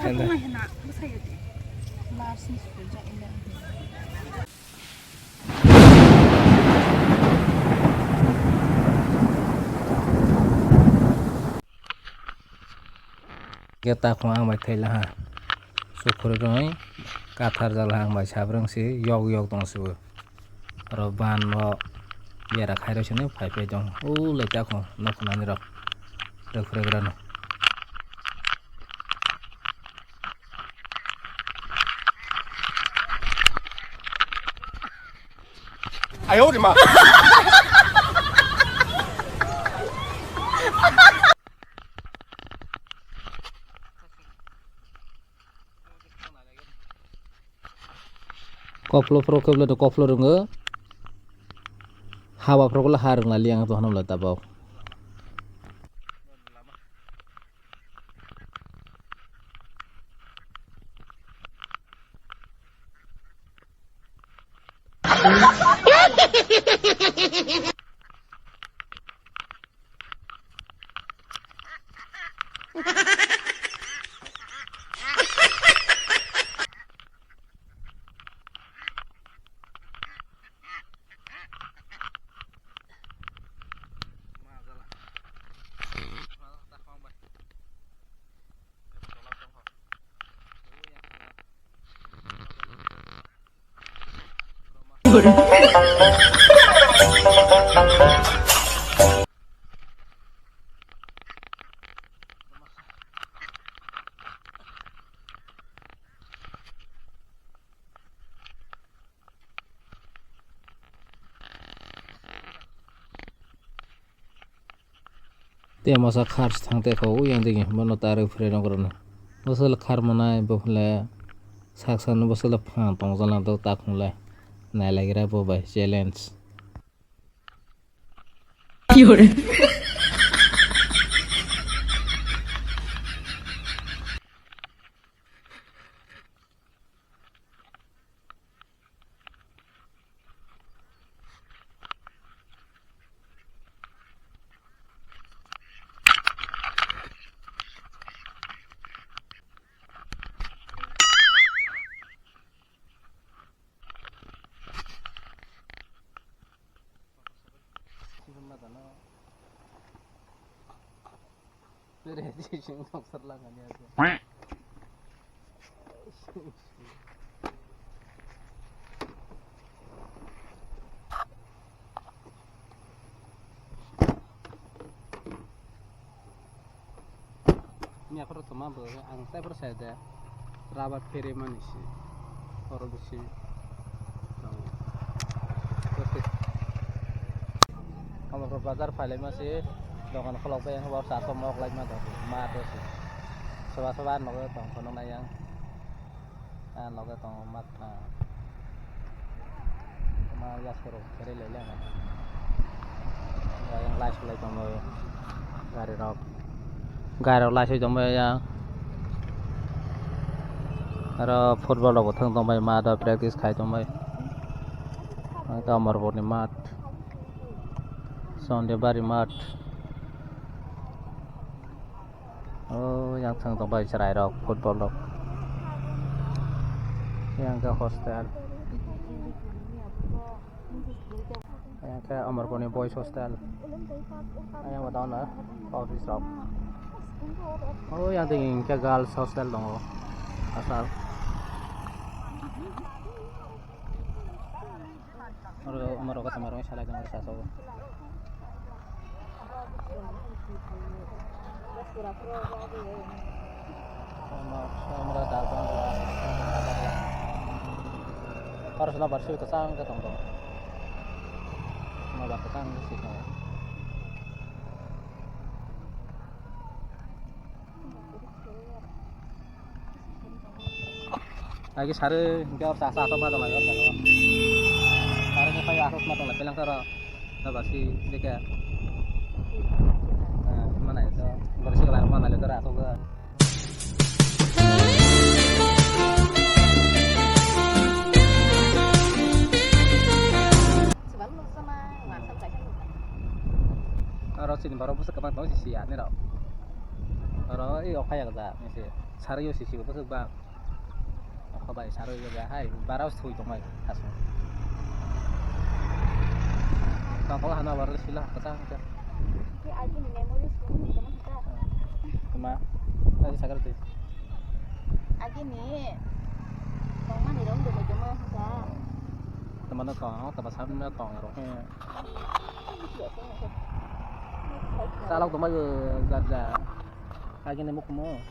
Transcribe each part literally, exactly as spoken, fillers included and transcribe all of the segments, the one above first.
Anda. Khe takhung ang bai thailaha. Sukhuri rwi kathar jalaha ang bai sabrwng si yok yok tong si bo. Oro ban o bera khai rw sini phai phai tong. O le takhung nok nani rok. Rwkhrwgrano. Koplo phoro khe bwlai koplo rwngo. Haba phoro khe ha rwngla liya wng tong hwnwi tabok. Te masa khar thang te kho, yang digi, bono tarwi phre nokrono. Bosol khar manai, bokhle sak sak no bosol phang tong jala do takhung le. Nai lagira bo bai challenge. Ni aphuru tongma bo ang taiphuru sai de rubber pherimani se oro bisi tongo. Omo bazar phailaima se dokan khulok bai ang bo sa mok laima do ma do se soba soba nogo tong kono nai ang. Ah, loge tongo mat, ah. Ma ya soro khere le le. Yang lai sulai tongmo gari rok. Gari rok lai sui tongmo ya. Aro football rok bo thang tongbai ma do practice khai tongbai. Ang ta Amarpur ni mat. Sondebari mat. Oh, yang thang tong bai chwrai rok football rok. Yang ke hostel. Yang ke Amarpur ni boys hostel. Yang wadana office rok. Oh, yang tingin ke girls hostel dong. Asal. Oro, amo rogo tongma rok salai tongo, sa tongo. Oro sona barsi kwchang khe tong tongo. Nobar kwchang khe si tongo. Lagi sare hingke oro sasa asok ma tong lai oro jaga o. Sare hingke asok ma tong lai pelang saro. Naba si deke. Eh, mana itu? Baru si kelar mana itu asok ke. Aro chini borok bwswk kwbang tongo si siya nirok. Oro i okhai jak da, nisi. Sarwi o sisi ko bwswk ba. Okho bai sarwi o ja hai, bara o sui tongmai, hasu. Tongkol hana bar sila, kata hangka. Ki agi ni memories ko ni tama hangka. Tama, agi sakar twi. Agi ni, tongma ni rong demo demo hangka. Tama no tong, tama sam no tong aro. Salok tongmai o, garja. Agini mukhumu.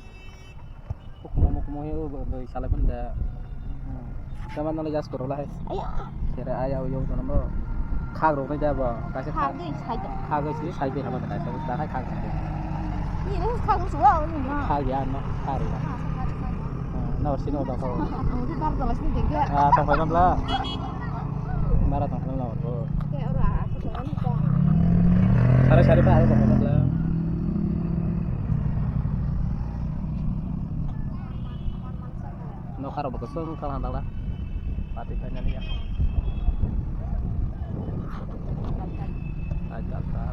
Mukhumu, mukhumu he o bwrwi salai phano da. Tama nolai gas koro lai. Aya. Kere aya o yong tono bo. Khak rok nai da bo. Kaisa khak. Khak dei, sai da. Khak dei si sai be hama da. Da khai khak. Ni ne khak su wa ni na. Khak ya no. Khak ya. Na sino da ko. Ang tu tar da sini dengga. Ah, tong pai bla. Mara tong pai bla. Sari sari pa aro tong pai bla. Nokha rok bo kosong kha handa la. Pati khainani ya. Ajal ta.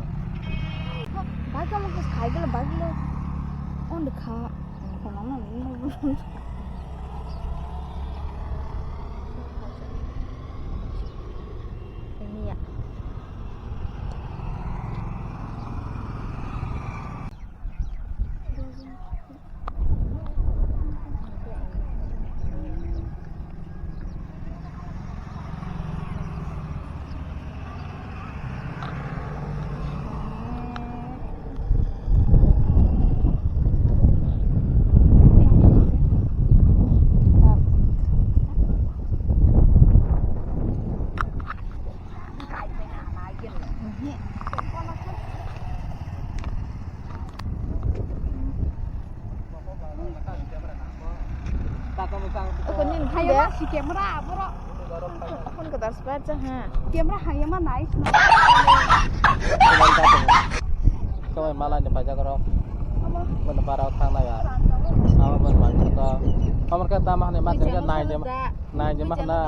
Bagalo bus khaigalo bagalo. On the kha. Ako nin kaya ma si camera boro. Phone ko das pa cha ha. Camera haya ma nice na. Kawai malai ni paijak rok. Abo. Bono bara thang nai ya. Abo bono manjak to. Amar ka tama hani ma tengka nai je ma. Nai je ma na.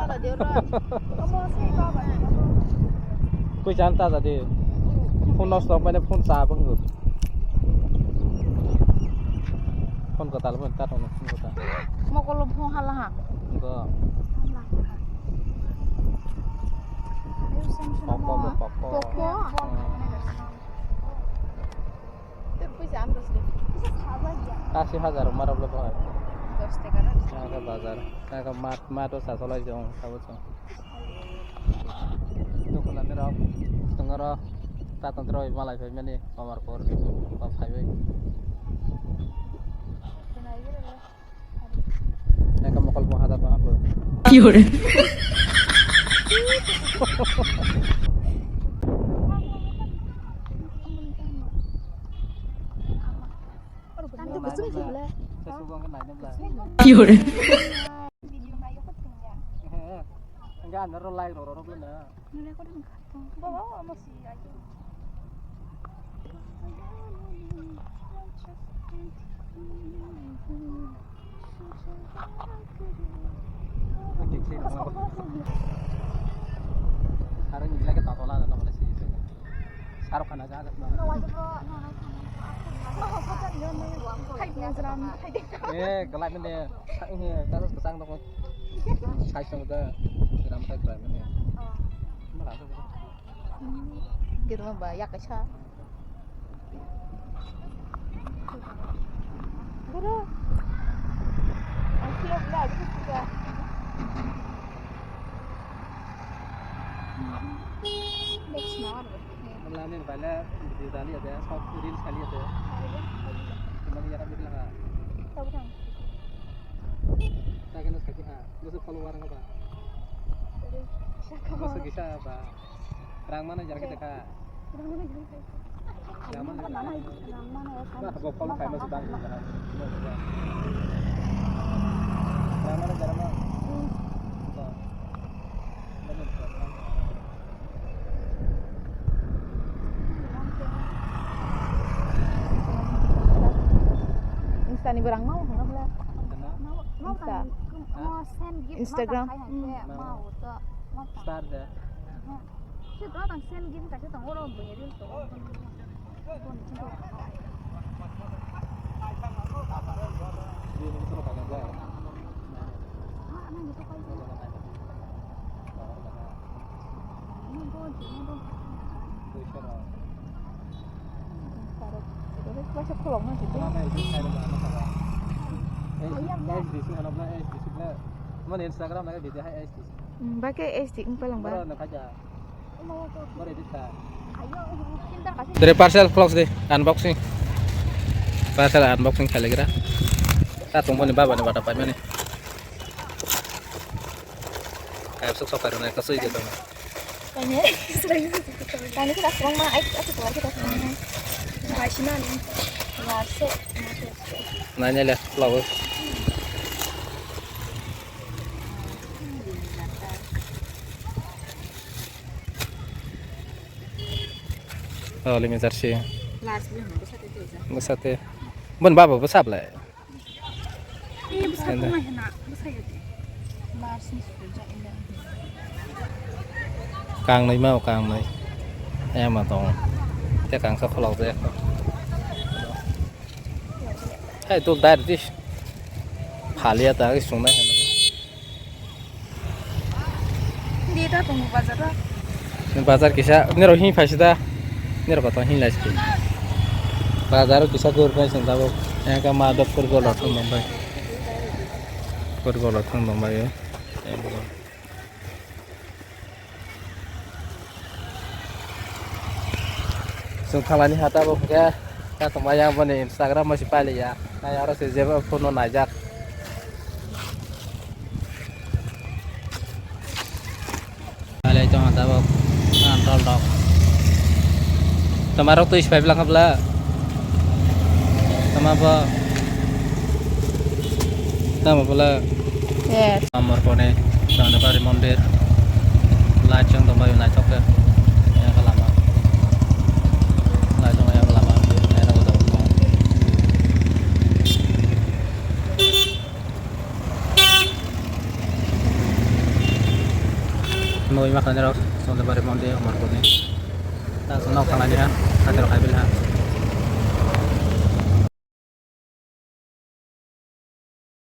Kui chan ta jadi. Phone nosto mane phone cha bang. Phone ko tal phone ta phone ko ta. Mokolo phone hala ha. Ko. Poco bo Poco. Poco. Tei puisa ano dos de. Puisa khabar ya. Kasi hajar marok le boy. Dos taka na. Taka bazar. Taka mat mat o sa solai jong sabo jong. Dokandarni rok tongoro tatantro malai phai mani Omorpur o phai bai. Eka mokol mo hada to hapo. Ki hore? Ki hore? Enggak, nero like roro roro na. Baba, ama si ayo. Aro ni lagi tak tola na, mana sih? Shahrukh Khan aja agak mana? Eh, gelap ini. Ini terus kesang dong. Sai sang da. Ram sai krai ini. Mana ada? Gitu mah banyak aja. Guru. Aku belum lah, aku sudah. Next now. Wala ni bala video dali ade, short reels kali ade. Kali ya, kali ya. Kembali ya kami bilang ha. Tahu kan? Tak kena sakit ha. Musuh follower apa? Jadi, siapa? Musuh kita apa? Rang mana jarak kita kah? Rang mana jarak kita? Rang mana jarak? Rang mana ya, kan? Bah, bokol kayak masih bang. Rang mana jarak mana? Hmm. Bah. Insta ni berang mau, mau bela. Insta. Instagram. Star da. Sih, tang sen gini kasih tang orang banyak tu. Bon, cinta. Mane Instagram naga video hai S D C. Hmm, ba ke S D wng palang ba? Boro no khaja. Boro edit ta. Dere parcel vlogs de unboxing. Parcel unboxing khailagra. Ta tongmani baba ni bata paimani. Kayak sok sok karena kasih gitu. Kanya, kanya kita serang mah, ayo kita serang, kita serang mah. Nanya le, vlog. Oh, limi jersey. Bwsate. Bon baba bwsap le. Kangnwi ma o kangnwi. Ema tong. Te kangsa kholok je. Hai tul dai ris. Phalia ta sung nai. Bazar kisa nero hin phaisi da. Nero kotong hin lai si. Bazar kisa gur pai sung tabuk. Eka ma dok kur golo thung dong bai. Kur golo thung dong bai. Chwng thalani ha tabuk hwnkhe, kaisa maya boni Instagram o se pailiya. Nai aro se jebo phone no naijak. Pailai tongma tabuk, ah, dol dok. Toma rok twi se pai bwlangkha bwla. Toma bo. Tamo bwla. Yes. Amor kone, Chandabari mondir. Light chwng tongbai naithok khe. Yang lama. Light tong yang lama. Yang lama tong. Noi makan rok, Chandabari mondir, Amor kone. Ta nok thanglani ha, ta rok hai bil ha.